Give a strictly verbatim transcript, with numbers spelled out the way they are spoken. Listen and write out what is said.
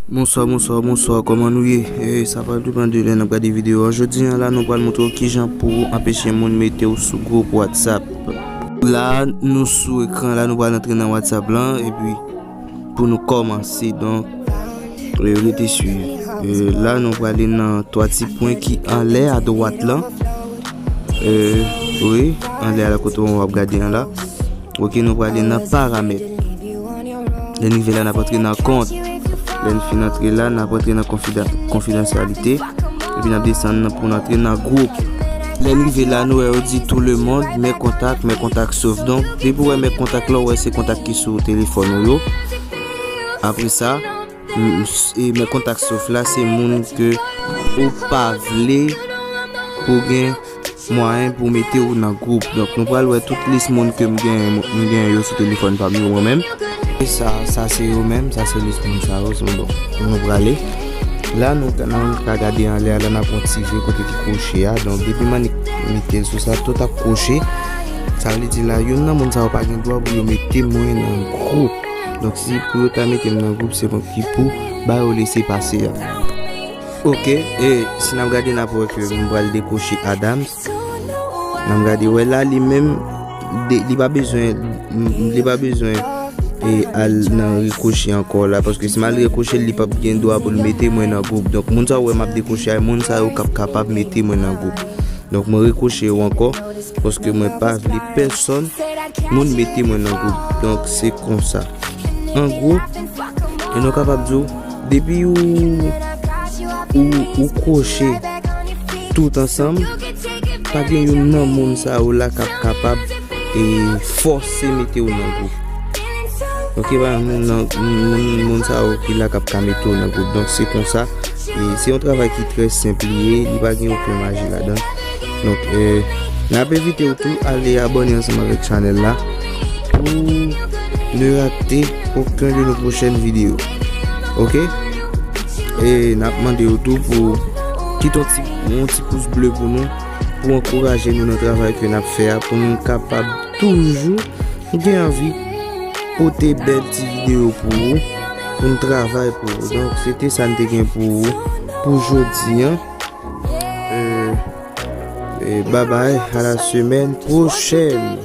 Bonswa, bonswa, bonswa, kòman nou ye? E, sa pral depann de lè n ap gade videyo a. Jodi a la, nou pral montre w kijan pou w anpeche moun mete w sou gwoup WhatsApp. La, nou sou ekran la, nou pral antre nan WhatsApp lan, epi pou nou kòmanse, donk, e, rete swiv. E, la, nou prale nan twa ti pwen ki anlè a dwat lan. E, wi, anlè a la kote w ap gade an la. Ok, nou prale nan paramèt. Lè n rive la, n ap antre nan kont. Lè n fin antre la, n ap antre nan konfida-, konfidansyalite. Epi n ap desann nan pou n antre nan gwoup. Lè n rive la, nou wè yo di tout le monde, mes contacts, mes contacts sauf. Donk, depi w wè mes contacts la, w wè se kontak ki sou telefòn ou yo. Apre sa, m, s, e mes contacts sauf la, se moun ke ou pa vle pou gen mwayen pou mete w nan gwoup. Donk, nou pral wè tout lis moun ke m gen, m gen yo sou telefòn pa m yo mwen menm. E sa, sa se yo menm, sa se lis moun sa yo, se bon. Nou prale. La, nou, nou ka gade anlè a, la n ap wè yon ti je kote ki kwoche a. Donk, depi m annik mete l sou sa, tout ap kwoche. Sa vle di la, youn nan moun sa yo pa gen dwa pou yo mete mwen nan gwoup. Donk, si pou yo ta mete m nan gwoup, se mwen ki pou ba yo lese pase a. Ok, e si n ap gade, n ap wè ke m pral dekwoche Adams. N ap gade, wè la, li menm, de, li pa bezwen, li pa bezwen, e, al nan rekwoche ankò la, paske si m al rekwoche l, li p ap gen dwa pou l mete mwen nan gwoup. Donk, moun sa yo wè m ap dekwoche a, moun sa yo k ap kapab mete mwen nan gwoup. Donk, mwen rekwoche yo ankò, paske mwen pa vle pèsonn moun mete mwen nan gwoup. Donk, se konsa. An gwo, e nou kapab di w, depi ou, ou, ou kwoche tout ansanm, pa gen youn nan moun sa yo la k ap kapab, e, fòse mete w nan gwoup. Ok, pa moun nan, moun, moun sa yo ki la k ap ka mete w nan gwoup. Donk, se konsa. E se yon travay ki trè senp li ye, li pa gen okenn maji ladan. Donk, e, n ap envite w tou ale abòne ansanm avèk chanèl la pou ne rate aucun de nos prochaines vidéos. Ok? E n ap mande w tou pou kite yon ti, yon ti pous ble pou nou, pou ankouraje nou nan travay ke n ap fè a, pou nou kapab toujou gen anvi pote bèl ti videyo pou ou, pou n travay pou ou. Donk, se te sa n te gen pou ou pou jodi a. E, e, bye bye, à la semaine prochaine.